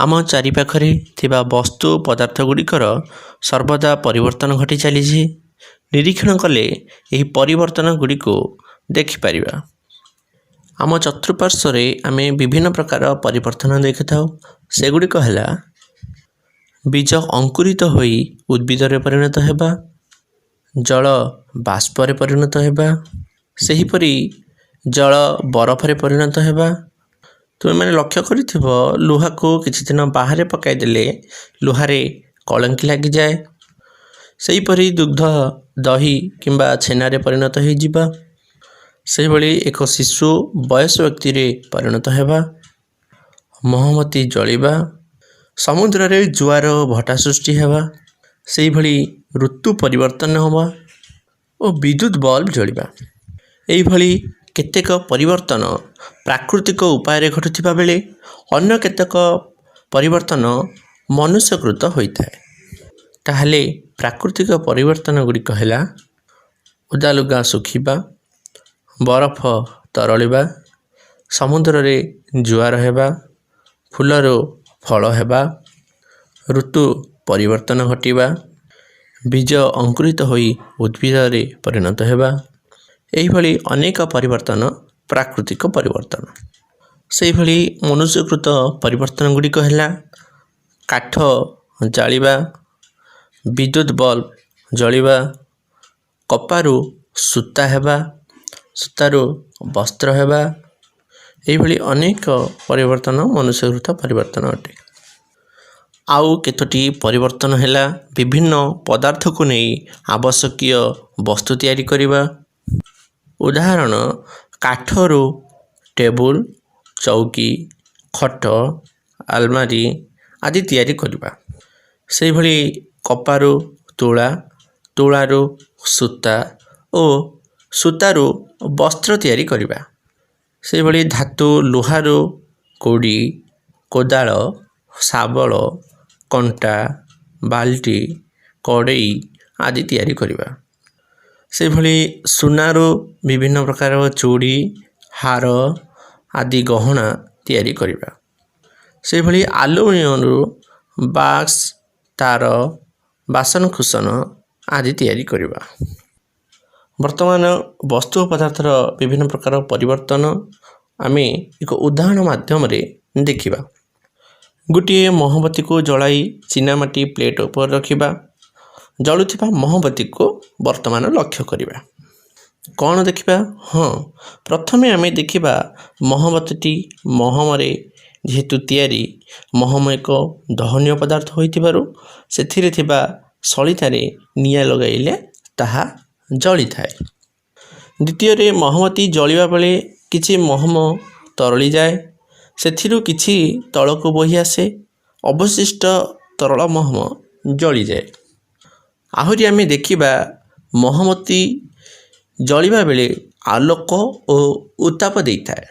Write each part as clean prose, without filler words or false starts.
ଆମ ଚାରିପାଖରେ ଥିବା ବସ୍ତୁ ପଦାର୍ଥ ଗୁଡ଼ିକର ସର୍ବଦା ପରିବର୍ତ୍ତନ ଘଟି ଚାଲିଛି। ନିରୀକ୍ଷଣ କଲେ ଏହି ପରିବର୍ତ୍ତନ ଗୁଡ଼ିକୁ ଦେଖିପାରିବା। ଆମ ଚତୁଃପାର୍ଶ୍ୱରେ ଆମେ ବିଭିନ୍ନ ପ୍ରକାର ପରିବର୍ତ୍ତନ ଦେଖିଥାଉ। ସେଗୁଡ଼ିକ ହେଲା ବୀଜ ଅଙ୍କୁରିତ ହୋଇ ଉଦ୍ଭିଦରେ ପରିଣତ ହେବା, ଜଳ ବାଷ୍ପରେ ପରିଣତ ହେବା, ସେହିପରି ଜଳ ବରଫରେ ପରିଣତ ହେବା। ତୁମେମାନେ ଲକ୍ଷ୍ୟ କରିଥିବ, ଲୁହାକୁ କିଛି ଦିନ ବାହାରେ ପକାଇଦେଲେ ଲୁହାରେ କଳଙ୍କି ଲାଗିଯାଏ। ସେହିପରି ଦୁଗ୍ଧ ଦହି କିମ୍ବା ଛେନାରେ ପରିଣତ ହୋଇଯିବା। ସେହିଭଳି ଏକ ଶିଶୁ ବୟସ ବ୍ୟକ୍ତିରେ ପରିଣତ ହେବା, ମହମବତୀ ଜଳିବା, ସମୁଦ୍ରରେ ଜୁଆର ଭଟ୍ଟା ସୃଷ୍ଟି ହେବା, ସେହିଭଳି ଋତୁ ପରିବର୍ତ୍ତନ ହେବା ଓ ବିଦ୍ୟୁତ ବଲ୍ବ ଜଳିବା। ଏହିଭଳି କେତେକ ପରିବର୍ତ୍ତନ ପ୍ରାକୃତିକ ଉପାୟରେ ଘଟୁଥିବା ବେଳେ ଅନ୍ୟ କେତେକ ପରିବର୍ତ୍ତନ ମନୁଷ୍ୟକୃତ ହୋଇଥାଏ। ତାହେଲେ ପ୍ରାକୃତିକ ପରିବର୍ତ୍ତନ ଗୁଡ଼ିକ ହେଲା ଓଦା ଲୁଗା ଶୁଖିବା, ବରଫ ତରଳିବା, ସମୁଦ୍ରରେ ଜୁଆର ହେବା, ଫୁଲରୁ ଫଳ ହେବା, ଋତୁ ପରିବର୍ତ୍ତନ ଘଟିବା, ବୀଜ ଅଙ୍କୁରିତ ହୋଇ ଉଦ୍ଭିଦରେ ପରିଣତ ହେବା। ଏହିଭଳି ଅନେକ ପରିବର୍ତ୍ତନ ପ୍ରାକୃତିକ ପରିବର୍ତ୍ତନ। ସେହିଭଳି ମନୁଷ୍ୟକୃତ ପରିବର୍ତ୍ତନ ଗୁଡ଼ିକ ହେଲା କାଠ ଜାଳିବା, ବିଦ୍ୟୁତ ବଲ୍ବ ଜଳିବା, କପାରୁ ସୂତା ହେବା, ସୂତାରୁ ବସ୍ତ୍ର ହେବା। ଏହିଭଳି ଅନେକ ପରିବର୍ତ୍ତନ ମନୁଷ୍ୟକୃତ ପରିବର୍ତ୍ତନ ଅଟେ। ଆଉ କେତୋଟି ପରିବର୍ତ୍ତନ ହେଲା ବିଭିନ୍ନ ପଦାର୍ଥକୁ ନେଇ ଆବଶ୍ୟକୀୟ ବସ୍ତୁ ତିଆରି କରିବା। ଉଦାହରଣ, କାଠରୁ ଟେବୁଲ, ଚୌକି, ଖଟ, ଆଲମାରି ଆଦି ତିଆରି କରିବା। ସେହିଭଳି କପାରୁ ତୁଳା, ତୁଳାରୁ ସୂତା ଓ ସୂତାରୁ ବସ୍ତ୍ର ତିଆରି କରିବା। ସେହିଭଳି ଧାତୁ ଲୁହାରୁ କୋଡ଼ି, କୋଦାଳ, ଶାବଳ, କଣ୍ଟା, ବାଲ୍ଟି, କଡ଼େଇ ଆଦି ତିଆରି କରିବା। ସେହିଭଳି ସୁନାରୁ ବିଭିନ୍ନ ପ୍ରକାର ଚୁଡ଼ି, ହାର ଆଦି ଗହଣା ତିଆରି କରିବା। ସେହିଭଳି ଆଲୁମିନିୟମରୁ ବାକ୍ସ, ତାର, ବାସନକୁସନ ଆଦି ତିଆରି କରିବା। ବର୍ତ୍ତମାନ ବସ୍ତୁ ଓ ପଦାର୍ଥର ବିଭିନ୍ନ ପ୍ରକାର ପରିବର୍ତ୍ତନ ଆମେ ଏକ ଉଦାହରଣ ମାଧ୍ୟମରେ ଦେଖିବା। ଗୋଟିଏ ମହମବତୀକୁ ଜଳାଇ ଚିନାମାଟି ପ୍ଲେଟ୍ ଉପରେ ରଖିବା। ଜଳୁଥିବା ମହମବତୀକୁ ବର୍ତ୍ତମାନ ଲକ୍ଷ୍ୟ କରିବା। କ'ଣ ଦେଖିବା? ହଁ, ପ୍ରଥମେ ଆମେ ଦେଖିବା ମହମବତୀଟି ମହମରେ ଯେହେତୁ ତିଆରି, ମହମ ଏକ ଦହନୀୟ ପଦାର୍ଥ ହୋଇଥିବାରୁ ସେଥିରେ ଥିବା ସଳିତାରେ ନିଆଁ ଲଗାଇଲେ ତାହା ଜଳିଥାଏ। ଦ୍ୱିତୀୟରେ, ମହମବତୀ ଜଳିବା ବେଳେ କିଛି ମହମ ତରଳିଯାଏ, ସେଥିରୁ କିଛି ତଳକୁ ବୋହି ଆସେ, ଅବଶିଷ୍ଟ ତରଳ ମହମ ଜଳିଯାଏ। ଆହୁରି ଆମେ ଦେଖିବା, ମହମବତୀ ଜଳିବା ବେଳେ ଆଲୋକ ଓ ଉତ୍ତାପ ଦେଇଥାଏ।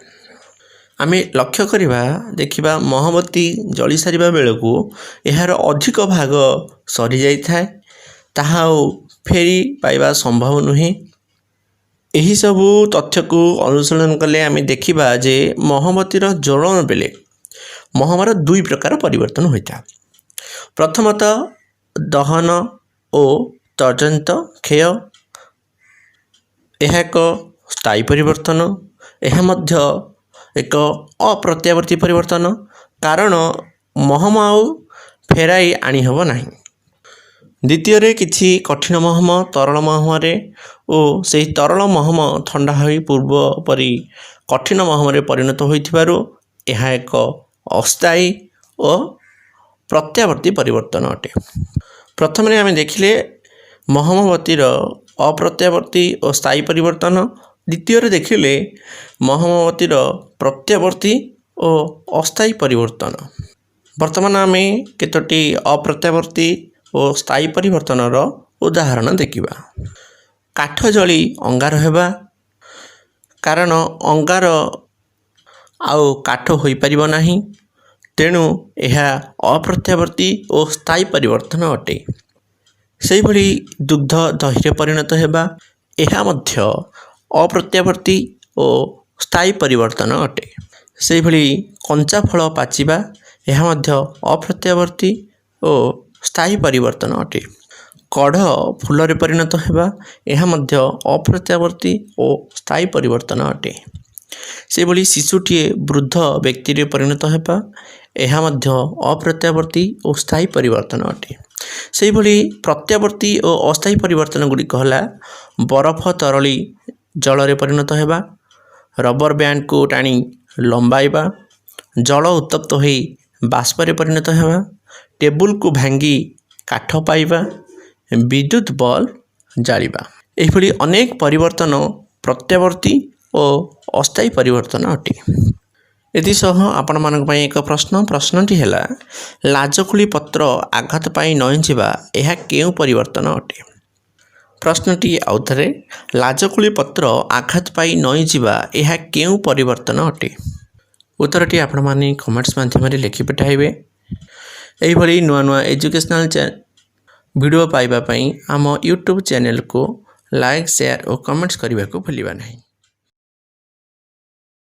ଆମେ ଲକ୍ଷ୍ୟ କରିବା, ଦେଖିବା ମହମବତୀ ଜଳି ସାରିବା ବେଳକୁ ଏହାର ଅଧିକ ଭାଗ ସରିଯାଇଥାଏ, ତାହା ଆଉ ଫେରି ପାଇବା ସମ୍ଭବ ନୁହେଁ। ଏହିସବୁ ତଥ୍ୟକୁ ଅନୁଶୀଳନ କଲେ ଆମେ ଦେଖିବା ଯେ ମହମବତୀର ଜ୍ୱଳନ ବେଳେ ମହମର ଦୁଇ ପ୍ରକାର ପରିବର୍ତ୍ତନ ହୋଇଥାଏ। ପ୍ରଥମତଃ ଦହନ ଓ ତଦନନ୍ତ କ୍ଷୟ। ଏହା ଏକ ସ୍ଥାୟୀ ପରିବର୍ତ୍ତନ। ଏହା ମଧ୍ୟ ଏକ ଅପ୍ରତ୍ୟାବର୍ତ୍ତୀ ପରିବର୍ତ୍ତନ, କାରଣ ମହମ ଆଉ ଫେରାଇ ଆଣିହେବ ନାହିଁ। ଦ୍ୱିତୀୟରେ, କିଛି କଠିନ ମହମ ତରଳ ମହମରେ ଓ ସେହି ତରଳ ମହମ ଥଣ୍ଡା ହୋଇ ପୂର୍ବ ପରି କଠିନ ମହମରେ ପରିଣତ ହୋଇଥିବାରୁ ଏହା ଏକ ଅସ୍ଥାୟୀ ଓ ପ୍ରତ୍ୟାବର୍ତ୍ତୀ ପରିବର୍ତ୍ତନ ଅଟେ। ପ୍ରଥମରେ ଆମେ ଦେଖିଲେ ମହମବତୀର ଅପ୍ରତ୍ୟାବର୍ତ୍ତୀ ଓ ସ୍ଥାୟୀ ପରିବର୍ତ୍ତନ। ଦ୍ୱିତୀୟରେ ଦେଖିଲେ ମହମବତୀର ପ୍ରତ୍ୟାବର୍ତ୍ତୀ ଓ ଅସ୍ଥାୟୀ ପରିବର୍ତ୍ତନ। ବର୍ତ୍ତମାନ ଆମେ କେତୋଟି ଅପ୍ରତ୍ୟାବର୍ତ୍ତୀ ଓ ସ୍ଥାୟୀ ପରିବର୍ତ୍ତନର ଉଦାହରଣ ଦେଖିବା। କାଠ ଜଳି ଅଙ୍ଗାର ହେବା, କାରଣ ଅଙ୍ଗାର ଆଉ କାଠ ହୋଇପାରିବ ନାହିଁ। ତେଣୁ ଏହା ଅପ୍ରତ୍ୟାବର୍ତ୍ତୀ ଓ ସ୍ଥାୟୀ ପରିବର୍ତ୍ତନ ଅଟେ। ସେହିଭଳି ଦୁଗ୍ଧ ଦହିରେ ପରିଣତ ହେବା, ଏହା ମଧ୍ୟ ଅପ୍ରତ୍ୟାବର୍ତ୍ତୀ ଓ ସ୍ଥାୟୀ ପରିବର୍ତ୍ତନ ଅଟେ। ସେହିଭଳି କଞ୍ଚା ଫଳ ପାଚିବା, ଏହା ମଧ୍ୟ ଅପ୍ରତ୍ୟାବର୍ତ୍ତୀ ଓ ସ୍ଥାୟୀ ପରିବର୍ତ୍ତନ ଅଟେ। କଢ଼ ଫୁଲରେ ପରିଣତ ହେବା, ଏହା ମଧ୍ୟ ଅପ୍ରତ୍ୟାବର୍ତ୍ତୀ ଓ ସ୍ଥାୟୀ ପରିବର୍ତ୍ତନ ଅଟେ। ସେହିଭଳି ଶିଶୁଟିଏ ବୃଦ୍ଧ ବ୍ୟକ୍ତିରେ ପରିଣତ ହେବା, ଏହା ମଧ୍ୟ ଅପ୍ରତ୍ୟାବର୍ତ୍ତୀ ଓ ସ୍ଥାୟୀ ପରିବର୍ତ୍ତନ ଅଟେ। ସେହିଭଳି ପ୍ରତ୍ୟାବର୍ତ୍ତୀ ଓ ଅସ୍ଥାୟୀ ପରିବର୍ତ୍ତନ ଗୁଡ଼ିକ ହେଲା ବରଫ ତରଳି ଜଳରେ ପରିଣତ ହେବା, ରବର ବ୍ୟାଣ୍ଡକୁ ଟାଣି ଲମ୍ବାଇବା, ଜଳ ଉତ୍ତପ୍ତ ହୋଇ ବାଷ୍ପରେ ପରିଣତ ହେବା, ଟେବୁଲକୁ ଭାଙ୍ଗି କାଠ ପାଇବା, ବିଦ୍ୟୁତ ବଲ୍ବ ଜାଳିବା। ଏହିଭଳି ଅନେକ ପରିବର୍ତ୍ତନ ପ୍ରତ୍ୟାବର୍ତ୍ତୀ ଓ ଅସ୍ଥାୟୀ ପରିବର୍ତ୍ତନ ଅଟେ। ଏଥିସହ ଆପଣମାନଙ୍କ ପାଇଁ ଏକ ପ୍ରଶ୍ନ। ପ୍ରଶ୍ନଟି ହେଲା, ଲାଜକୁଳି ପତ୍ର ଆଘାତ ପାଇ ନଇଁଯିବା, ଏହା କେଉଁ ପରିବର୍ତ୍ତନ ଅଟେ? ପ୍ରଶ୍ନଟି ଆଉଥରେ, ଲାଜକୁଳି ପତ୍ର ଆଘାତ ପାଇ ନଇଁଯିବା, ଏହା କେଉଁ ପରିବର୍ତ୍ତନ ଅଟେ? ଉତ୍ତରଟି ଆପଣମାନେ କମେଣ୍ଟସ୍ ମାଧ୍ୟମରେ ଲେଖି ପଠାଇବେ। ଏହିଭଳି ନୂଆ ନୂଆ ଏଜୁକେସନାଲ୍ ଭିଡ଼ିଓ ପାଇବା ପାଇଁ ଆମ ୟୁଟ୍ୟୁବ୍ ଚ୍ୟାନେଲକୁ ଲାଇକ୍, ସେୟାର ଓ କମେଣ୍ଟସ୍ କରିବାକୁ ଭୁଲିବା ନାହିଁ।